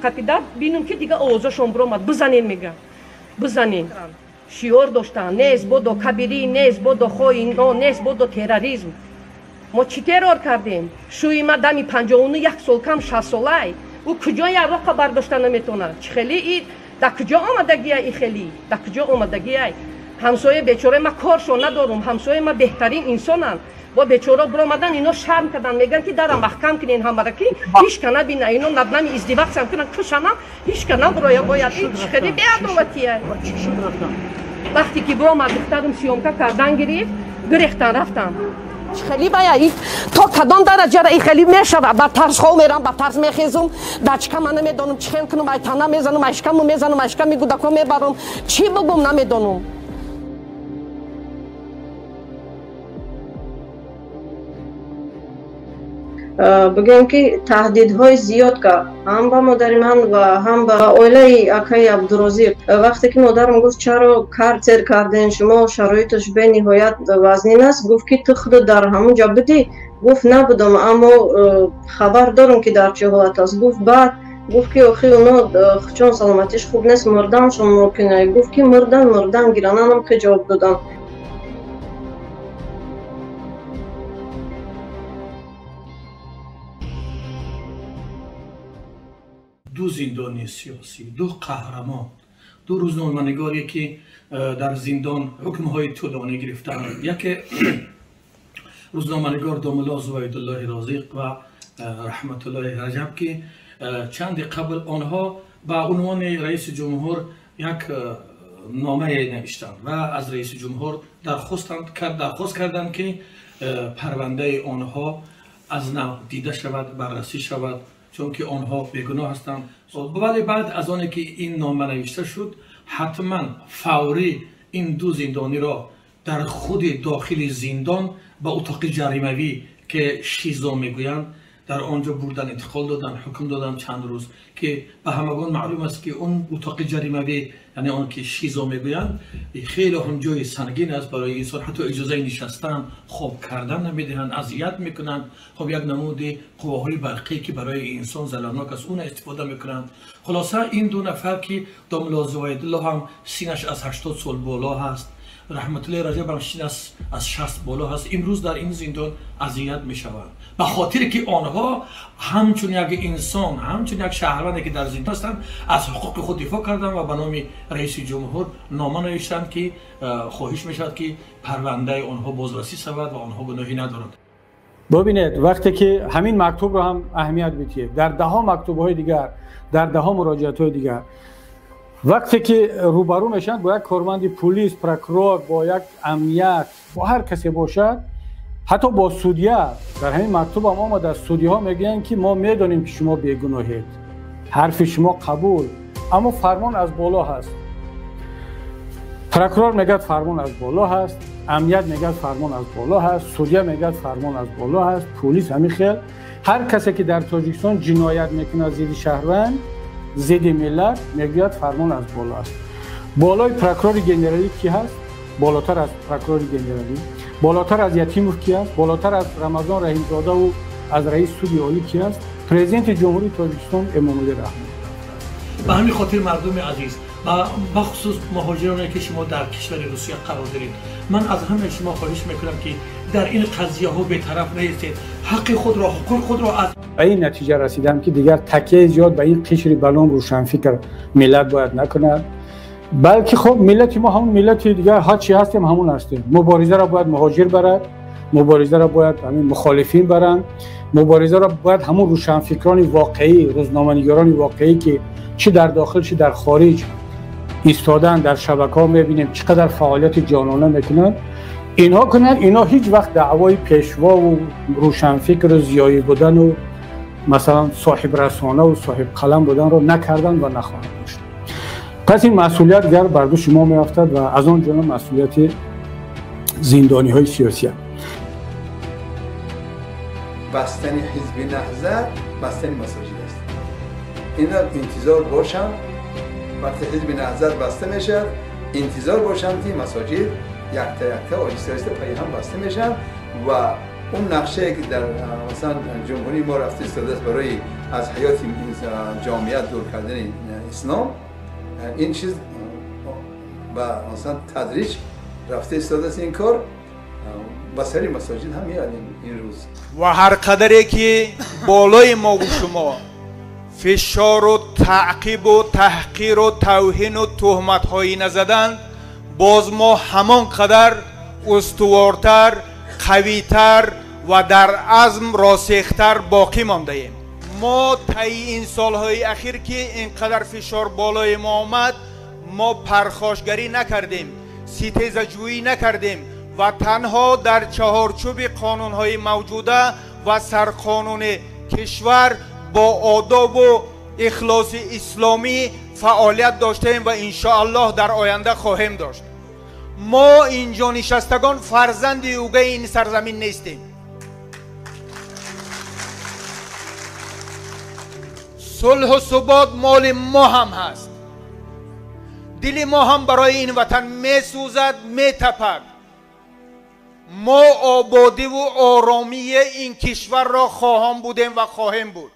Қапида бинум ки дига овозашон биромад, бизанен мега, бизанен. Шиёр доштанд: нест бодо кабирӣ, нест бодо хоино, нест бодо терроризм. Мо чӣ террор кардем? Шӯи ма дами 51 як сол кам 60 солай, ӯ куҷо ярроқа бардошта наметавонад? Чӣ хели и дар куҷо омадагия? И хели дар куҷо омадагиай? Ҳамсоя бечораи ма, коршон надорум, ҳамсояи ма беҳтарин инсонанд. Бо бечора биромадан, ино шарм кардан, мегӯянд ки дара маҳкам кунен ҳамара, ки ҳичка набина. Ино над нами издеваться кунан, кушанам, ҳичка набуроя бояд. Ин чӣ хели беадолатия? Вақте ки биромад, духтарам съёмка кардан гирифт, гирехтан рафтан. Хеле бая то кадом дараҷара и хеле мешавад? Ба тарс хов мерам, ба тарс мехезум. Дачкама намедонам чӣ хел кунам, айтана мезанам, айшкаму мезанам, айшками гудако мебарам. Чӣ бугум, намедонам. Бигӯем, ки таҳдидҳои зиёд кард ҳам ба модари ман ва ҳам ба оилаи акаи Абдурозиқ. Вақте ки модарам гуфт: «Чаро карцер карден шумо, шароиташ бениҳоят вазнин аст», гуфт ки: «Ту худо дар ҳамун ҷо будӣ?» Гуфт: «Набудам, аммо хабар дорам, ки дар чӣ ҳолат аст». Гуфт, баъд гуфт ки: «Охи, оно чун саломатиш хуб нест, мурданшон мумкин». Гуфт ки: «Мурдан, мурдан гирананам», ки ҷавоб додам. Ду зиндонии сиёсӣ, ду қаҳрамон, ду рӯзноманигоре, ки дар зиндон ҳукмҳои тӯлонӣ гирифтаанд, яке рӯзноманигор домулло Зувайдуллоҳи Розиқ ва Раҳматуллоҳи Раҷаб, ки чанде қабл онҳо ба унвони раиси ҷумҳур як номае навиштанд ва аз раиси ҷумҳур дархост карданд, ки парвандаи онҳо аз нав дида шавад, баррасӣ шавад, чунки онҳо бегуноҳ ҳастанд. Вале баъд аз оне ки ин нома навишта шуд, ҳатман фаврӣ ин ду зиндониро дар худи дохили зиндон ба утоқи ҷаримавӣ, ки ШИЗО мегӯянд, дар он ҷо бурдан, интиқол додан, ҳукм додан чанд рӯз, ки ба ҳамагон маълум аст, ки он утоқи ҷаримавӣ, яъне он ки ШИЗО мегӯянд, хеле ҳам ҷои сангин аст барои инсон. Ҳатто иҷозаи нишастан, хоб кардан намедиҳанд, азият мекунанд. Хоб, як намуди қувваҳои барқӣ, ки барои инсон зарарнок аст, уна истифода мекунанд. Хулоса, ин ду нафар, ки домулло Зувайдулло ҳам синаш аз 80 сол боло ҳаст, Раҳматуллои Раҷаб ҳам синаш аз 60 боло ҳаст, имрӯз дар ин зиндон азият мешаванд, ба хотире ки онҳо ҳамчун як инсон, ҳамчун як шаҳрванде, ки дар зиндон ҳастанд, аз ҳуқуқи худ дифоъ карданд ва ба номи раиси ҷумҳур нома навиштанд, ки хоҳиш мешавад, ки парвандаи онҳо бозрасӣ шавад ва онҳо гуноҳӣ надоранд. Бубинед, вақте ки ҳамин мактубро ҳам аҳамият бидиҳед, дар даҳо мактубҳои дигар, дар даҳо муроҷиатҳои дигар, вақте ки рӯбарӯ мешаванд бо як корманди пулис, прокурор, бо як амният, бо ҳар касе бошад, ҳатто бо судья, дар ҳамин мактубам омадааст, судиҳо мегӯянд, ки мо медонем, ки шумо бегуноҳед, ҳарфи шумо қабул, аммо фармон аз боло ҳаст. Прокурор мегӯяд, фармон аз боло ҳаст, амният мегӯяд, фармон аз боло ҳаст, судья мегӯяд, фармон аз боло ҳаст, пулис ҳамин хел. Ҳар касе ки дар Тоҷикистон ҷиноят мекунад зидди шаҳрванд, зидди миллат, мегӯяд, фармон аз боло аст. Болои прокурори генералӣ кӣ ҳаст? Болотар аз прокурори генералӣ, болотар аз Ятимов кӣ ҳаст? Болотар аз Рамазон Раҳимзодаву аз раиси суди олӣ кӣ ҳаст? Президенти Ҷумҳурии Тоҷикистон Эмомалӣ Раҳмон. Ба ҳамин хотир, мардуми азиз ва бахусус муҳоҷироне, ки шумо дар кишвари Русия қарор доред, ман аз ҳамаи шумо хоҳиш мекунам, ки дар ин қазияҳо бетараф наистед, ҳаққи худро, ҳуқуқи худро аз Ба ин натиҷа расидам, ки дигар такияи зиёд ба ин қишри ба ном рӯшанфикр миллат бояд накунад, балки хоб, миллати мо ҳамун миллати дигар, ҳар чи ҳастем, ҳамун ҳастем. Муборизаро бояд муҳоҷир барад, муборизаро бояд ҳамин мухолифин баранд, муборизаро бояд ҳамун рӯшанфикрони воқеӣ, рӯзноманигорони воқеӣ, ки чӣ дар дохил, чӣ дар хориҷ истодан, дар шабакаҳо мебинем, чӣ қадар фаъолияти ҷонона мекунанд, инҳо кунанд. Инҳо ҳеҷ вақт даъвои пешвову рӯшанфикру зиёӣ будану, масалан, соҳибрасонаву соҳибқалам буданро накарданд ва нахоҳанд дошт. Пас ин масъулият гар бар дӯши мо меафтад ва аз он ҷумла масъулияти зиндониҳои сиёсия. Бастани Ҳизби Наҳзат бастани масоҷид аст. Ина интизор бошам, вақте Ҳизби Наҳзат баста мешавад, интизор бошам, ки масоҷид якта якта, оҳиста оҳиста пайи ҳам баста мешаванд ва он нақшае, ки дар масалан ҷумҳурии мо рафта истодааст барои аз ҳаёти ҷомеа дур кардани ислом, ин чиз ба масалан тадриж рафта истодааст. Ин кор ба сари масоҷид ҳам меояд ин рӯз. Ва ҳар қадаре ки болои мову шумо фишору таъқибу таҳқиру тавҳину туҳматҳои назаданд, боз мо ҳамон қадар устувортар, қавитар ва дар азм росихтар боқӣ мондаем. Мо таи ин солҳои ахир ки ин қадар фишор болои мо омад, мо пархошгарӣ накардем, ситезаҷӯӣ накардем ва танҳо дар чаҳорчӯби қонунҳои мавҷуда ва сарқонуни кишвар бо одобу ихлоси исломӣ фаъолият доштаем ва иншоаллоҳ дар оянда хоҳем дошт. Мо инҷо нишастагон фарзанди угаи ин сарзамин нестем. Сулҳу субот моли мо ҳам ҳаст. Дили мо ҳам барои ин ватан месӯзад, метапад. Мо ободиву оромии ин кишварро хоҳон будем ва хоҳем буд.